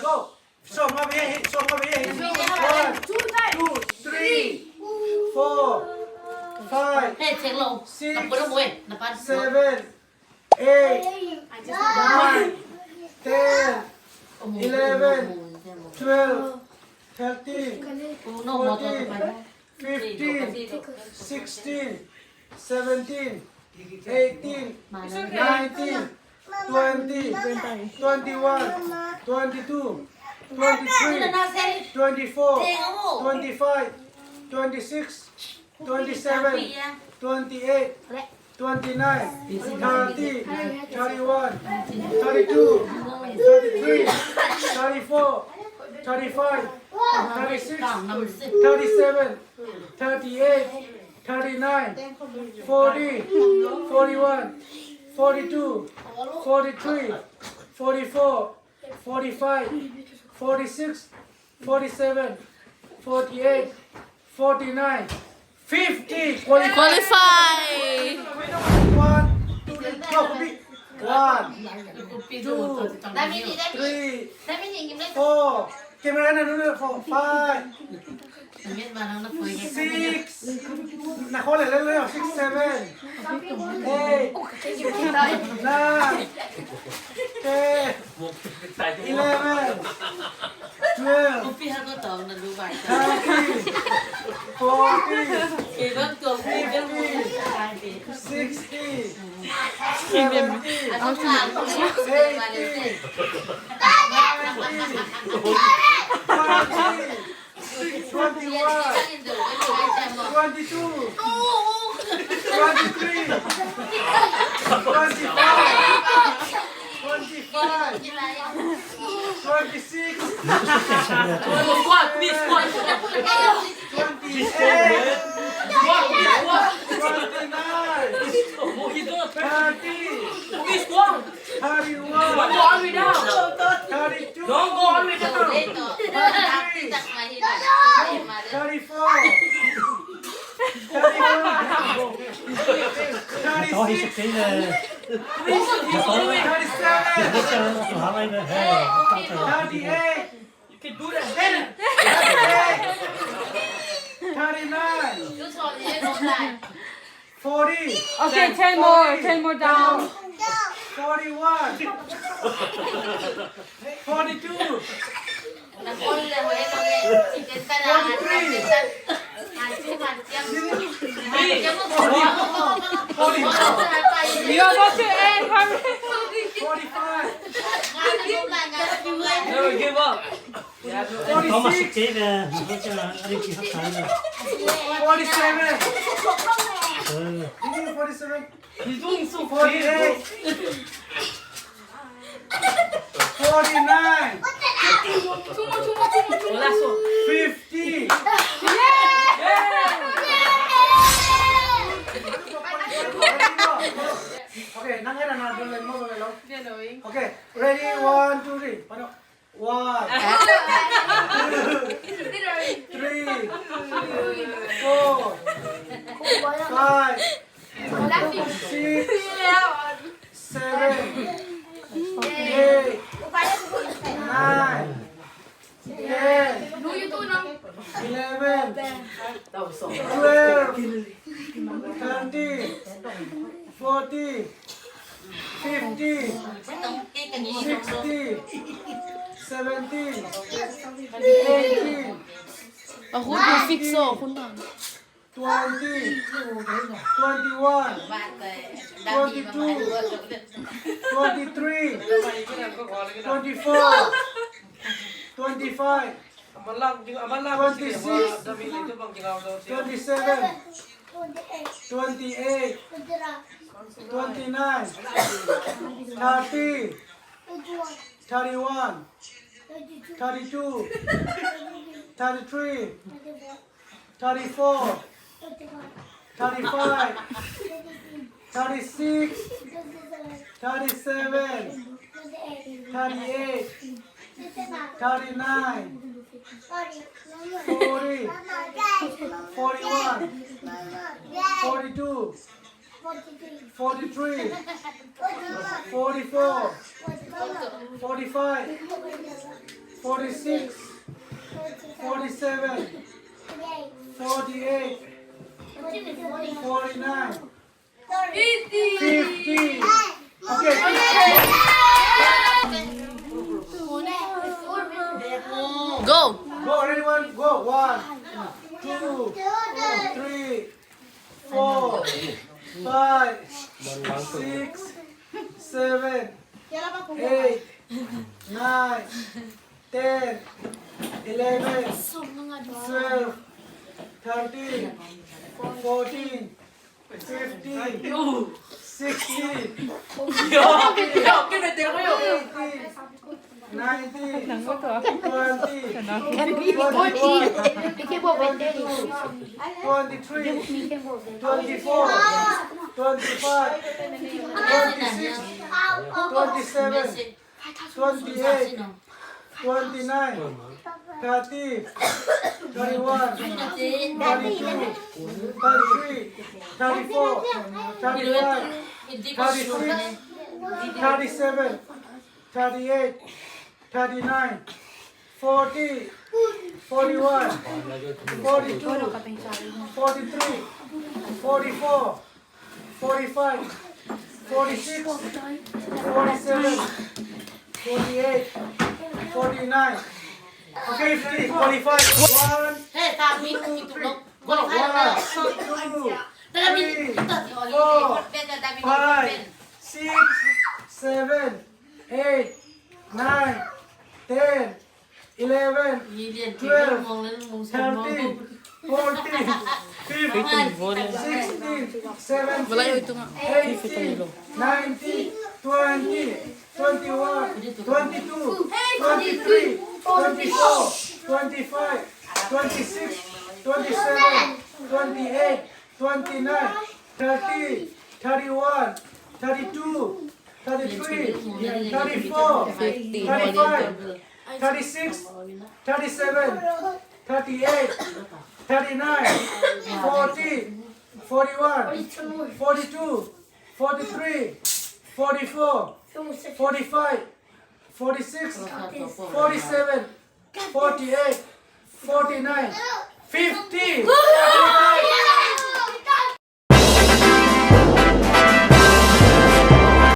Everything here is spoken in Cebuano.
Go. So, mga so, mga one, two, three, four, five, six, seven, eight, 9, 10, 11, 12, 13, 14, 15, 16, 17, 18, 19, 20, 21, 22, 23, 24, 25, 26, 27, 28, 29, 30, 31, 32, 33, 34, 35, 36, 37, 38, 39, 40, 41, 42, 43, 44, 45, 46, 47, 48, 49, 50. Qualify. Qualify! One, two, three, go. One, two, three, four. Camera na no, four, five, six. Nakole, lelo, six, seven, eight, 9, 10, 11, 12, 13, 14, 15, 16, 17, 18, 19, 20, 21, 22, 23, 24, 25, 26, Squat, please, squat. 28, Squat, please, squat. 29, Oh, he's doing a 30, Please, squat. 31, Don't go all the way down. 32, Don't go all the way down. 34, 35, 36, Please, he's all the way. 37, 38, You can do that. 39, 40, Okay, 10 more, 10 more down. 41, 42, 43, 44, You're about to end, hurry. 45, Never give up. 46, 47, 47, He's doing so 48, 49, Two more, two more, two more, two Oh, more. last one. 50. Yeah. Okay, nangera na doon mo mo. Okay, ready, one, two, three. Paano? One, two, three, four, five, six, seven, eight, 9, 10, 11, 12, 13, 14, 15, 16, 17, 18, Ako yung fix oh, ako na. 20, 21, 22, 23, 24, 25, 26, 27, 28, 29, 30, 31, 32, 33, 34, 35, 36, 37, 38, 39, 40, 41, 42, 43, 44, 45, 46, 47, 48, 49, 50. Okay. Go! Go, ready, one, go. One, two, three, four, five, six, seven, eight, 9, 10, 11, 12, 13, 14, 15, 16, 18, 19, 20, 21, 23, 24, 25, 26, 27, 28, 29, 30, 31, 32, 33, 34, 35, 36, 37, 38, 39, 40, 41, 42, 43, 44, 45, 46, 47, 48, 49, 50, 45, 1, 2, 3, 4, 5, 6, 7, 8, 9, 10, 11, 12, 13, 14, 15, 16, 17, 18, 19, 20, 21, 22, 23, 24, 25, 26, 27, 28, 29, 30, 31, 32, 33, 34, 35, 36, 37, 38, 39, 40, 41, 42, 43, 44, 45, 46, 47, 48, 49, 50.